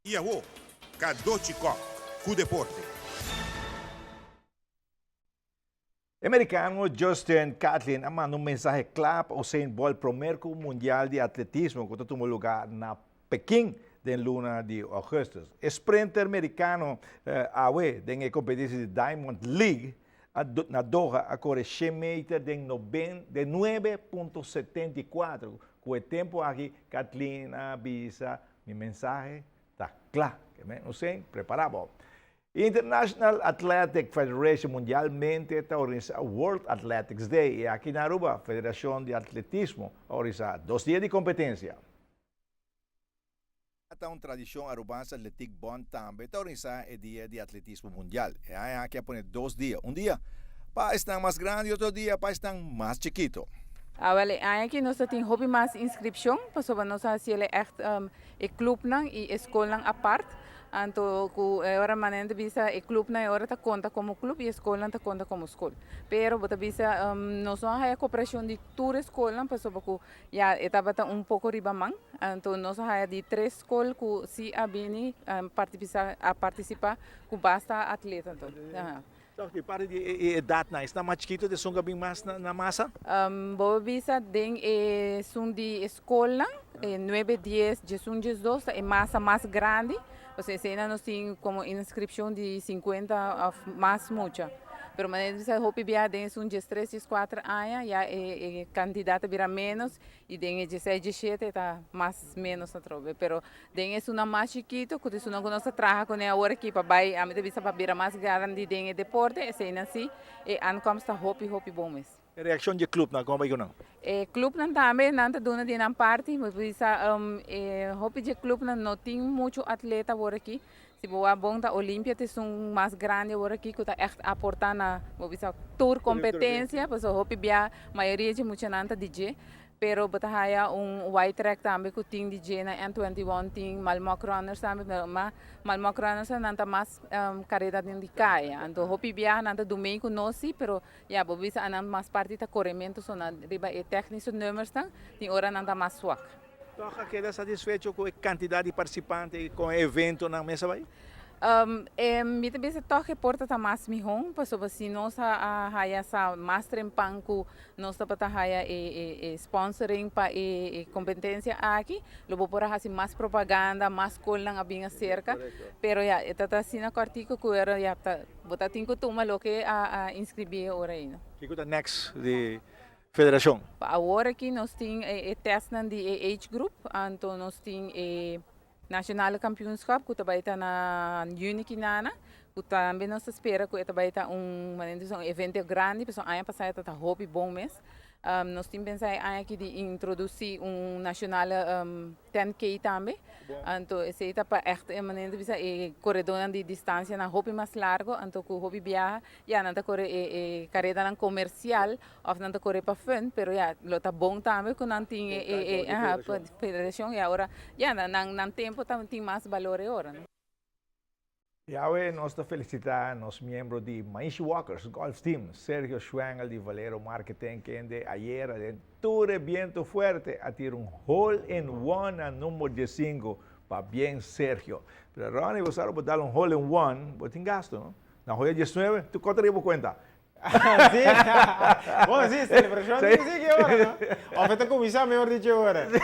I awo, Cadochi Kock ku deporte. E merikano Justin Gatlin a manda un mensahe kla pa Usain Bolt promer ku Mundial di Atletismo ku ta tuma luga na Peking den luna di augustus. E sprinter merikano awe den e kompetisi di Diamond League na Doha a kore shen meter den 9.74. Ku e tempu aki Gatlin a bisa, Mi mensahe ta kla. Usain, prepara bo. International Athletic Federation mundialmente ta organisa World Athletics Day y aki na Aruba Federacion di Atletismo a organisa 2 dia di competencia. Ta un tradicion Arubaanse Atletiek Bond tambe ta organisa e dia di atletismo mundial. E aña aki a pone 2 dia, un dia pa esnan mas grandi y otro dia pa esnan mas chikito. Awel e aña aki nos ta tin hopi mas inscripcion pasobra nos a haci echt e clubnan y e scolnan apart. Anto cu e ora manera ta bisa e clubnan e ora ta conta como club y e scolnan ta conta como scol. Pero bo ta bisa nos no a haya cooperacion di tur e scolnan pasobra cu ya e tabata un poco riba man. Anto nos a haya di tres scol cu si a bini a participa cu basta atleta anto. Toch di parti di e edatnan, esnan mas chikito ta esun ku a bin mas na masa? Bo a bisa den esun di e skolnan, e nuebe, dies, diesun, diesdos ta e masa mas grandi, pasobra eseinan nos tin komo inskripshon di 50 òf mas mucha. Pero manera di bisa hopi bia den esun 13, 14 aña ya e kantidat ta bira ménos i den e 16, 17 ta mas ménos atrobe. Pero Den esunnan mas chikito, ku ta esunnan ku nos ta traha kuné awor aki pa bai, ami ta bisa pa bira mas grandi den e deporte, eseinan si e aankomst ta hopi hopi bon mes. E reakshon di e klupnan, kon a bai ku nan? E klupnan tambe nan ta duna di nan parti, mi por bisa e hopi di e klupnan no tin muchu atleta awor aki, si bo wak bon ta Olimpia ta esun mas grandi awor aki ku ta ègt aportá na bo bisa tur kompetensia, pasobra hopi bia mayoria di e muchanan ta di dje. Pero bo ta haya un white track tambe cu tin di dje na N21, tin Malmok Runners tambe, pero ma Malmok Runners nan ta mas careda den di caya. Anto hopi biaha nan ta dumey cu nos si, pero ya bo bisa anan mas parti ta coremento so nan riba e technische nummersnan tin ora nan ta mas swak. Toch a keda satisfecho cu e cantidad di participante y con e eventonan mes a bay? Mi ta bisa toch e porta ta mas mihon pasobra si nos a haya sa mas trempan cu nos tabata haya e sponsoring pa e competencia aki lo bo por a haci mas propaganda, mas scolnan a bin acerca, pero ya e ta asina cortico cu era ya ta bo ta tin cu tuma loke a inscribi e ora ei no. Kico ta next di federacion? Pa awor aki nos tin e testnan di e age group, anto nos tin e Nationale Kampioenschap ku ta bai ta na yüni kinana, ku tambe nos ta spera ku e ta bai ta un manera di bisa un evento grandi pasobra aña pasá e ta hopi bon mes. Nos tin pensa e aña aki di introdusí un Nationale 10K tambe. Anto esei ta pa ègt e manera di bisa e koredónan di distansianan hopi mas largo anto ku hopi biaha ya nan ta kore e karedanan komersial Of nan ta kore pa fun, pero ya, lo ta bon tambe ku nan tin e federashon i awor ya nan nan tempu ta tin mas balor e ora. Yahweh nos ta felicita nos miembro di Maishi Walkers Golf Team, Sergio Schwengel di Valero Marketing kende ayera den tur e biento fuerte a tira un hole in one na number 15. Pabien Sergio. Pero Ronnie bo sa lo bo dal un hole in one bo tin gasto no? Na hoya 19 tu kota riba bo cuenta. Sí. Bon, sí, celebracion tin que sigui ora, no? Of e ta cuminsa mehor dicho ora. Sí.